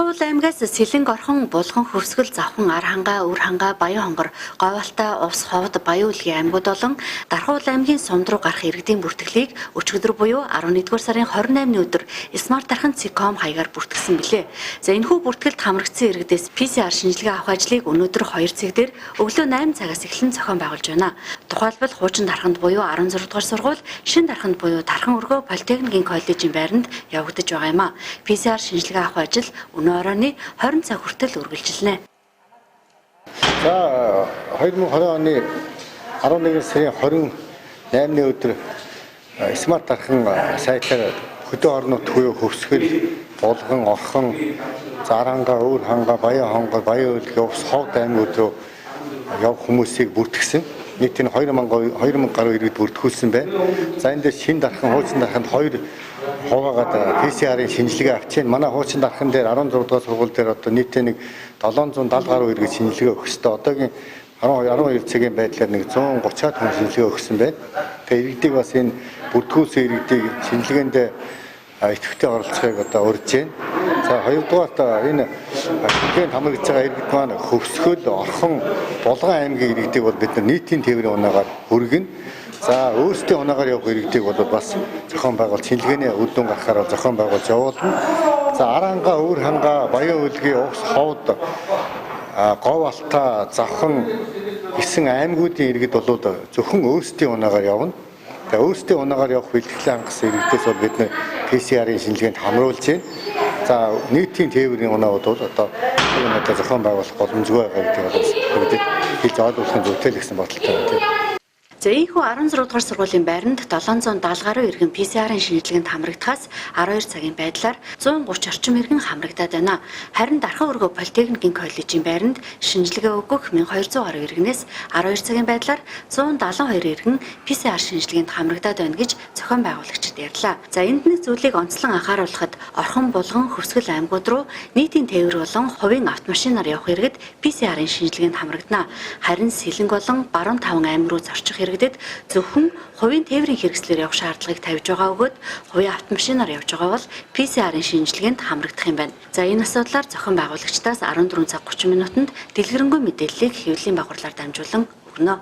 Дархан уул аймгаас Сэлэнг, Орхон, Булган, Хөвсгөл, Завхан, Арханга, Өвөрханга, Баян хонгор, Говьалтай, Увс, Ховд, Баян үлгийн аймагуд болон Дархан уул аймгийн сум руу гарах иргэдийн бүртгэлийг өчигдөр буюу 11-р сарын 28-ны өдөр Smart Дархан Cicom хаягаар бүртгэсэн билээ. За, энэхүү бүртгэлд хамрагдсан иргэдээс PCR шинжилгээ авах ажлыг өнөөдөр 2 цаг дээр өглөө 8 цагаас эхлэн зохион байгуулж байна. Тухайлбал, хуучин Дарханд буюу 16 дугаар сургууль, шинэ Дарханд буюу Дархан өргөө политехникийн коллежийн байранд явагдаж байгаа юм а. PCR шинжилгээ авах ажил өнөө оройн 20 цаг хүртэл үргэлжилнэ. За, 2020 оны 11 сарын 28-ны өдөр Smart Дархан сайтаар хөдөө орон нутг буюу Хөвсгөл, Булган, Орхон, Заранга, Өвөр ханга, Баян хонгор, Баян улгийн, Увс, Ховд аймагуд руу явах хүмүүсийг бүртгэсэн. Нийт энэ 2000 гаруй иргэд бүртгүүлсэн байна. За, энэ дээр шинэ Дархан, хуучин Дарханд хоёр хуваагаад PCR-ын шинжилгээ авч байна. Манай хуучин Дархан дээр 16 дугаар сургууль дээр одоо нийтээ нэг 770 гаруй иргэд шинжилгээ өгөх ёстой. Одоогийн 10 12 цагийн байдлаар нэг 130-аад хүн шинжилгээ өгсөн байна. Тэгээ иргэдийг бас энэ бүртгүүлсэн иргэдийг шинжилгээндээ идэвхтэй оролцохыг одоо урьж байна. За, хоёрдугаарт энэ шинжилгээнд хамрагдж байгаа иргэд маань Хөвсгөл, Орхон, Булган аймгийн иргэдийг бол бид нар нийтийн тээврийн унаагаар хүргэнэ. За, өөрсдийн унаагаар явах иргэдийг бол бас зохион байгуулалт шинжилгээний үр дүн гаргахаар зохион байгуулж явуулна. За, Аранга, Өвөр ханга, Баян улгийн, Увс, Ховд, Говьалтай, Завхан гэсэн аймагуудын иргэд бол зөвхөн өөрсдийн унаагаар явна. Тэгээ өөрсдийн унаагаар явах бэлтгэлээ хангасан иргэдээс бол бид нар PCR-ын шинжилгээнд хамруулж байна. За, нийтийн тээврийн унаууд бол одоо энэ одоо зохион байгуулах боломжгүй байгаа гэдгийг бол иргэдэд хэлж ойлгуулах нь зүйтэй л гэсэн бодолтой байна, тийм. За, ийхүү 16 дугаар сургуулийн байранд 770 гаруй иргэн PCR-ын шинжилгээнд хамрагдахаас 12 цагийн байдлаар 130 орчим иргэн хамрагдаад байна. Харин Дархан өргөө политехникийн коллежийн байранд шинжилгээ өгөх 1200 гаруй иргэнээс 12 цагийн байдлаар 172 иргэн PCR шинжилгээнд хамрагдаад байна гэж зохион байгуулагчид ярьлаа. За, энд нэг зүйлийг онцлон анхааруулхад Орхон, Булган, Хөвсгөл аймагуд руу нийтийн тээвэр болон хувийн автомашинаар явах иргэд PCR-ын шинжилгээнд хамрагдана. Харин Сэлэнг болон Баруун таван аймаг руу зорчих иргэдэд зөвхөн хувийн тээврийн хэрэгслээр явах шаардлагыг тавьж байгаа бөгөөд хувийн автомашинаар явж байгаа бол PCR-ын шинжилгээнд хамрагдах юм байна. За, энэ асуудлаар зохион байгуулагчдаас 14 цаг 30 минутанд дэлгэрэнгүй мэдээллийг хэвлэлийн багварлаар дамжуулан өгнө.